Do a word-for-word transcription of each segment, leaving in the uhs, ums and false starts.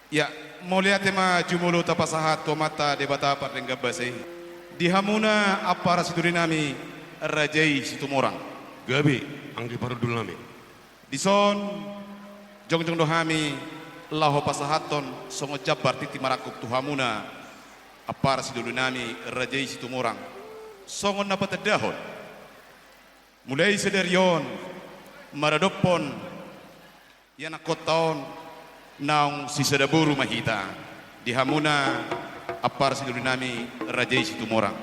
Ia, mauliate ma jumolo tapasahat tu Amanta Debata pardenggan basa i. Di hamuna ampara sidolinami, raja i Situmorang. Gabe, anggi parhundulnami. Dison, jongjong do hami laho pasahathon songon jambar tintin marangkup tu hamuna ampara sidolinami, raja i Situmorang. Songon na patandahon, mulai sadari on maradophon ianakkonta on naung sisada boru ma hita di hamuna ampara sidolinami, raja i Situmorang.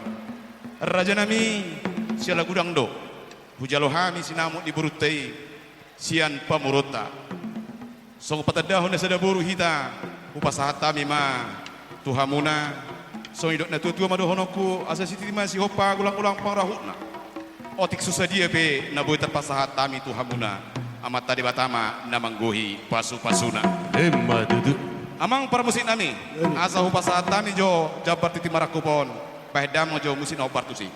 Rajanami, siala godang do hujalo hami sinamot ni borunta i sian pamoruonta. Songon patandahon na sada boru hita, hupasahat hami ma tu hamuna. Songon nidok natuatua ma dohononku, asa sititi ma sihompa, golanggolang pangarahutna. Otik so sadia pe na boi tarpasahat hami tu hamuna, Amanta Debata ma na manggohi pasupasuna. Emma tutu. Amang parmusiknami, asa hupasahat hami jo jambar tintin marangkup on, bahen damang jo musik na hombar tusi.